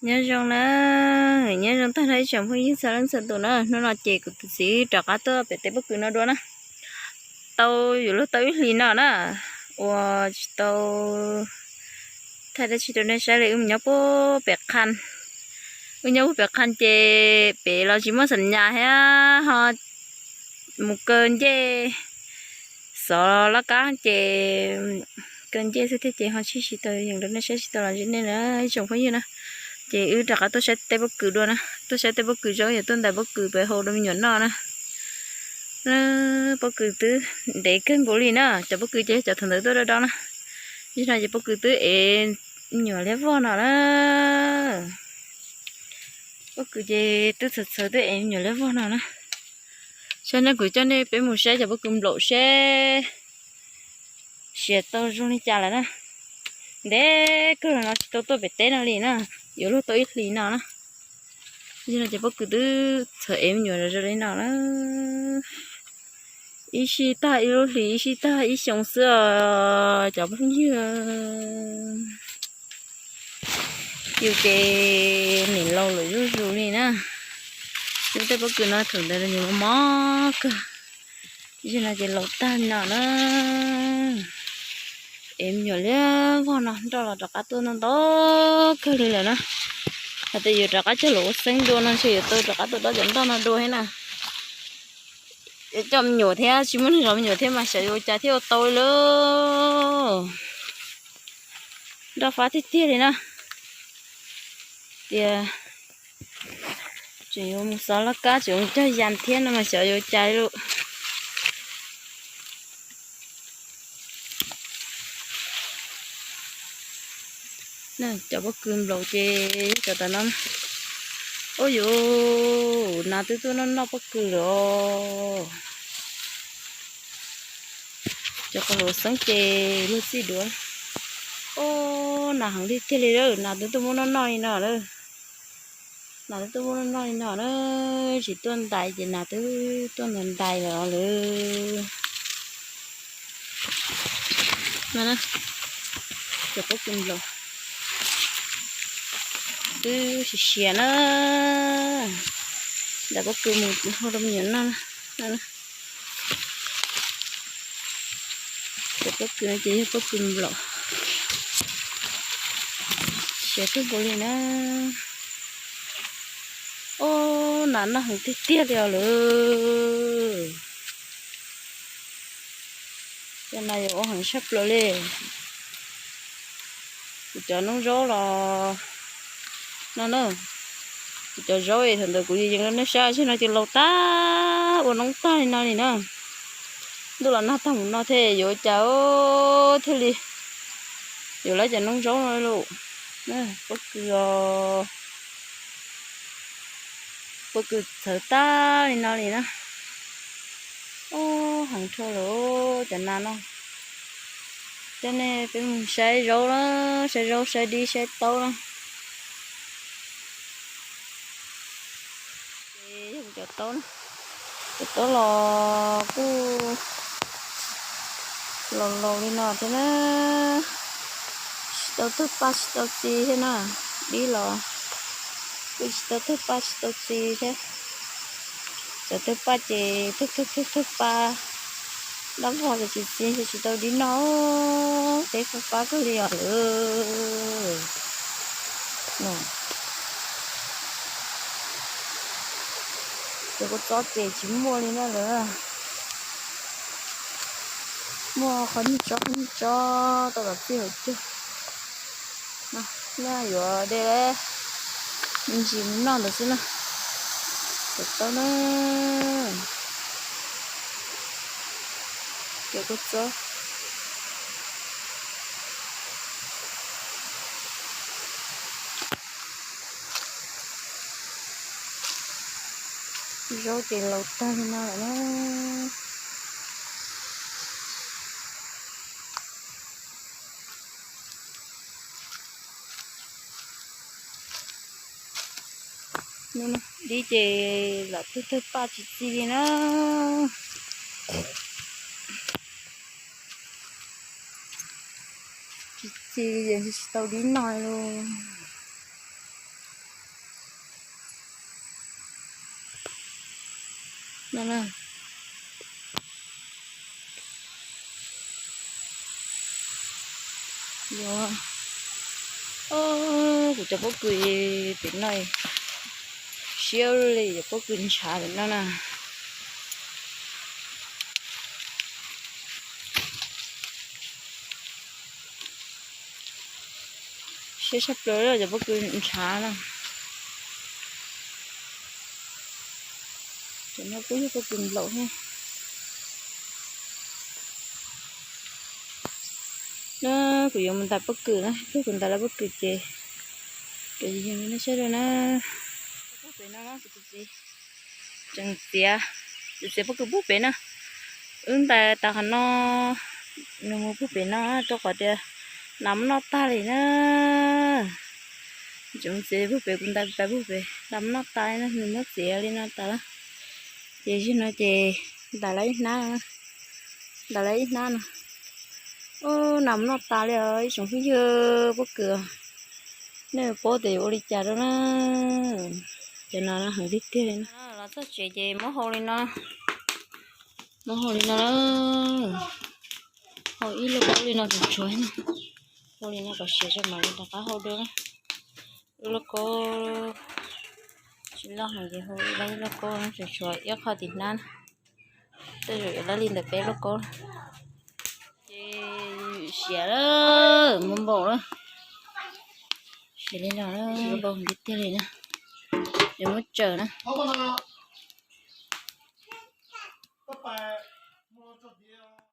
Nyob zoo na, nyob zoo tag nrho ib tsoom phooj ywg txhua leej txhua tus na. Hnub no ces kuv tus txiv rov qab tuaj pem teb pob kws no dua na. Tau yuav luag tau ib hlis no na, uas tsis tau thaij dab tsi rau nej saib li. Wb mus nyob puag pem qha, wb nyob puag pem qha ces pem los tsis muaj xam nyas thiab ho mus kaw ncej, xov laj kab ces kaw ncej xwb thiab ces ho tsis tau yees rau nej saib tsis tau los ntsia nej na ib tsoom phooj ywg na. Ces wb rov qab tuaj saib teb pob kws dua na, tuaj saib teb pob kws zoo yog tuaj ntais pob kws pem hau rau me nyuam noj na. Pob kws twb ntev kawg nkaus li na, cov pob kws ces cov thaum ntawd tuaj do do na. Nim no ces pob kws twb ev me nyuam liab vog no na. Pob kws ces twb txhawv txhawv twb ev me nyuam liab vog no na. Saib na, kuv coj nej peb mus saib cov pob kws nplaum seb siav tau zoo li cas lawm na. Ntev kawg los no tsis tau tuaj pem teb no li na, yuav luag tau ib hlis no na. Nim no ces pob kws twb txhawv ev me nyuam zoo li no na. Ib sij tag ib lub hlis, ib sij tag ib xyoo xwb os cov phooj ywg. Yus ces nim laus lawm zuj zus li na. Lub tej pob kws no thaum ntawd nws mob mob kawg, nim no ces laus tag li no na. Ev me nyuam liab vog no nroj los rov qab tuaj ntau ntau kawg li lawm na. Hais tias yuav rov qab coj los ua xeeb dua no ntshe yuav tau rov qab tuaj dob cov nroj no dua thiab na. Yuav coj me nyuam thiab tsis muaj neeg zov me nyuam thiab mas xyov yuav ua cas thiaj ua tau li lauj. Nroj fab tiag tiag li na. Tias tseem yuav mus xov laj kab tseem mus cog yas thiab no mas xyov yuav ua cas li lauj. Cov pob kws nplaum ces yog cov tom no. Ub yus, nas twb tuaj noj noj pob kws lawm os. Cov qos hauv xeeb ces luag txij duav. Ub, nas heev tiag tiag li lawm, nas twb tuaj muab noj noj li no lawm. Nas twb tuaj muab noj noj li no na, tsis tuaj ntais ces nas twb tuaj ntais ntais lawm os lawm. Cov pob kws nplaum twb siav siav na, ntais pob kws mus hau rau me nyuam noj. Cov pob kws no ces yog pob kws nplaum, siav kawg nkaus li na. Ub, nas noj heev tiag tiag li os lawm. Cov nas yuav ua heev tshaj plaws li. Kuv cov noob zaub los no na, kuv cov zaub es thaum ntawd kuv yees rau nej saib, tsis no ces laus tag ua noob tag li no li na. Ntuj los nag tag mus no thiab yuav ua cas thiaj li yuav lawv cov noob zaub no lauj. Pob kws os, pob kws txhawv tag li no li na. Ub, heev dhau lawm cov nas no. Coj nej peb mus saib zaub na, saib zaub saib dib saib taub na. Ces yog cov taub na, cov taub los kuj laus laus li no thiab na, tsis tau tawg paj tsis tau txi thiab na, dib los kuj tsis tau tawg paj tsis tau txi thiab. Cov tawg paj ces tawg tawg tawg tawg paj, dab vog ces tsis txi ces tsis tau dib noj, teb fab fab kawg li os lawm. Cov kua txob ces tsis muaj li na lawm. Muaj qhov niag tsob qhov niag tsob tau los txij hauv cag. Nyaj yuav de me ntsis mus noj ntawd xwb na. Cov taub na, cov kua txob. Zaub ces laus tag li no lawm na. Dib ces lam tawg tawg paj tsis txi li na. Tsis txi li ces tsis tau dib noj li lauj. No na. Yuav, o, kuv cov pob kws pem no siab li, cov pob kws ntshav pem no na. Siab tshaj plaws cov pob kws ntshav na. Cov no kuj yog pob kws nplaum thiab. Na, kuv yuav mus ntais pob kws na, kuv ntais lawv pob kws ces kuv yog nej saib dua na. Pem no kuv tus txiv tseem txiav, txiav pob kws pub pem na. Wb ntais tas qhov no, nws mus pub pem no rau qhov tias nas muab noj tag li na. Tseem txiav pub pem, kuv ntais tas pub pem, nas muab noj tas li na, nws muab txiav li no tas lawm. Ces zaum no ces ntais lawv ib hnab, ntais lawv ib hnab no. Ub, nas muab noj tas li os ib tsoom phooj ywg pob kws. Nej paub tias yuav ua li cas rau na. Cov no heev tiag tiag li na. Los txog tsev ces muab hau li no, muab hau li no, hau ib lauj kaub li no tsuag tsuag na. Hau li no kom siav tso mam li rov qab hau dua na. Ib lauj kaub tsis loj heev ces hau ib lauj kaub tsuag tsuag ib qho tim hnab na. Tej zaum yuav lawv li ntawm peb lauj kaub. Ces siav lawm, muaj npaum lawm. Siav li no lawm, npaum tiag tiag li na. Yuav muab tsaws na.